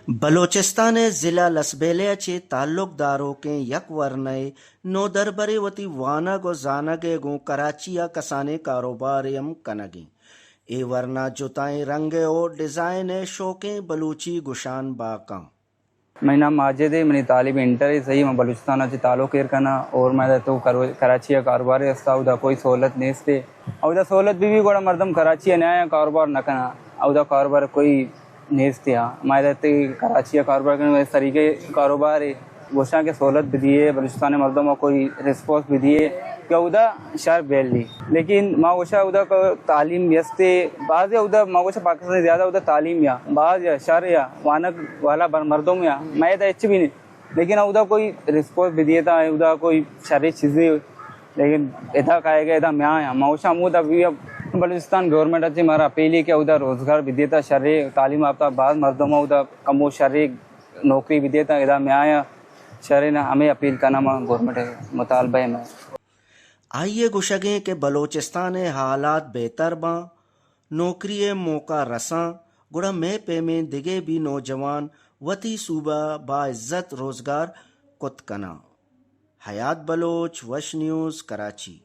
بلوچستان ءِ ضلع لسبیلہ ءَ چہ تعلق داروکیں یک ورنائے نودربرے وتی وانگ ءُ زانگ ءَ گوں کراچی ءَ کسانیں کاروبارے ہم کنگ ءَ اِنت۔ اے ورنا جتائیں رنگ ءُ ڈیزائن ءِ شوکیں بلوچی گشان باکاں۔ منی نام ماجد اِنت، منی تعلیم انٹر اِنت، سہی، من بلوچستان ءَ چہ تعلق ایر کناں اور مئے تو کرو-، کراچی ءَ کاروبارے است، اودا کوئی سہولت نیست اِنت۔ اودا سہولت بہ بی گڑا مردم کراچی ءَ نیاں، کاروبار نہ کناں، اودا کاروبار کوئی نیست اِنت۔ مئے ادا تئی کراچی ءَ کاروبار کنگ ءِ سریگے کاروبارے، گوشاں کہ سہولت بدیے، بلوچستان ءِ مردم ءَ کوئی ریسپانس بدیے کہ اودا شر بیلی۔ لیکن ما گوشاں اودا کو تعلیم یستے، بعضے اودا ما گوشاں پاکستان زیادہ اودا تعلیم یا، بعض یا شر یا، وانگ والا بر مردم یا، مئے ادا ہچ بھی نہیں۔ لیکن اودا کوئی ریسپانس بدیے تا، اودا کوئی شریں چیزے، لیکن ادا کائے گئے، ادا میاں یا۔ ما گوشاں ہمودا بھی اب بلوچستان گورنمنٹ ءَ چہ مارا اپیل اِنت کہ اودا روزگار بدیے تا، شریں تعلیم یافتہ بعض مردم اودا کمو شریں نوکری بدیت، ادا میاں شریں، ہمے اپیل کناں ما گورنمنٹ ءَ، مطالبہ اِنت مئے۔ آئی ءِ گوشگ اِنت کہ بلوچستان ءِ حالات بہتر باں، نوکری ءِ موقع رساں، گڑا مئے پیمیں دگہ بھی نوجوان وتی صوبہ ءَ باعزت روزگار کت کناں۔ حیات بلوچ، وش نیوز، کراچی۔